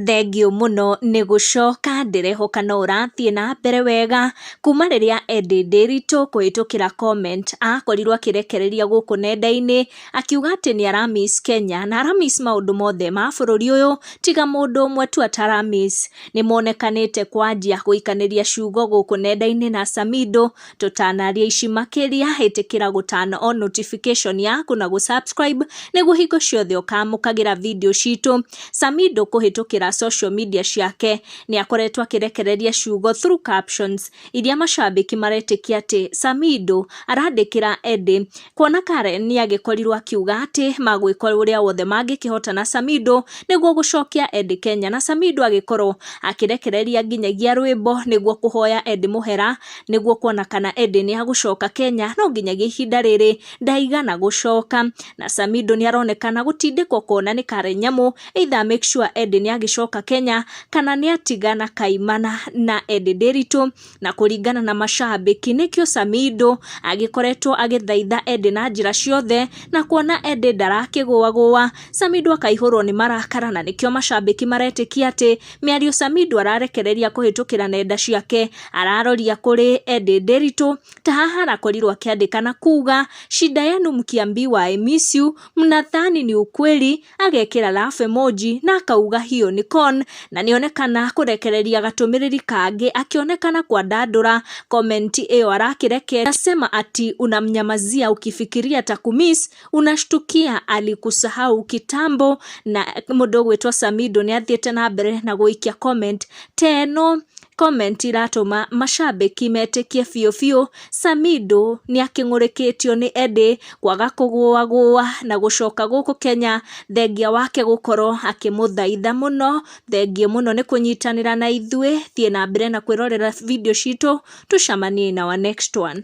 Thengiũ mũno nĩ gũcoka. Ndĩrehoka no ũrathiĩ na mbere wega kuma rĩrĩa Eddie Ndiritu kũhĩtũkĩra comment akorirwo akĩrekereria gũkũ nenda-inĩ, akiuga atĩ nĩ ara miss Kenya na ara miss maũndũ mothe ma bũrũri ũyũ tiga mũndũ ũmwe tu atara miss. Nĩ monekanĩte kwanjia gũikanĩria ciugo gũkũ nenda-inĩ na Samido. Tũtanaria ici makĩria, ĩtĩkĩra gũ turn on notification yaku na gũ subscribe nĩguo hingo ciothe ũkamũkagĩra video citũ. Samido kũhĩtũkĩra social media ciake nĩ akoretwo akĩrekereria ciugo through captions iria macambĩki maretĩkia atĩ Samido arandĩkĩra Eddie, kuona Karen nĩ agĩkorirwo akiuga atĩ magwĩka ũrĩa wothe mangĩkĩhota na Samido nĩguo gũcokia Eddie Kenya, na Samido agĩkorwo akĩrekereria nginyagia rwĩmbo nĩguo kũhoya Eddie mũhera, nĩguo kuona kana Eddie nĩ agũcoka Kenya, no nginyagia ihinda rĩrĩ ndaigana gũcoka. Na Samido nĩ aronekana gũtindĩkwo kuona nĩ Karen Nyamu, either make sure Eddie nĩ agĩcoka Kenya kana nĩ atigana kaimana na Eddie Ndiritu. Na kũringana na macambĩki, nĩkĩo Samido agĩkoretwo agĩthaitha Eddie na njĩra ciothe, na kuona Eddie ndarakĩgũagũa, Samido akaihũrwo nĩ marakara, na nĩkĩo macambĩki maretĩkia atĩ mĩario Samido ararekereria kũhĩtũkĩra nenda ciake araroria kũrĩ Eddie Ndiritu. Ta haha arakorirwo akĩandĩka na kuga, "Shida yenu mkiambiwa I miss you mnadhani ni ukweli," agekĩra laugh emoji na akauga hiyo ni con, na nĩonekana kũrekereria gatũmĩrĩri kangĩ akĩonekana kwandandũra comment ĩyo arakĩrekereria, nasema ati unamnyamazia ukifikiria atakumiss, unashtukia alikusahau kitambo. Na mũndũ ũgwĩtwo Samido nĩ athiĩte na mbere na gũikia comment ta ĩno, comment iratũma macambĩki metĩkie biũ biũ Samido nĩ akĩng'ũrĩkĩtio nĩ Eddie kwaga kũgũagũa na gũcoka gũkũ Kenya, thengia wake gũkorwo akĩmũthaitha mũno. Thengiũ mũno nĩ kũnyitanĩra na ithuĩ. Thiĩ na mbere na kwĩrorera video citũ, tũcemanie in our next one.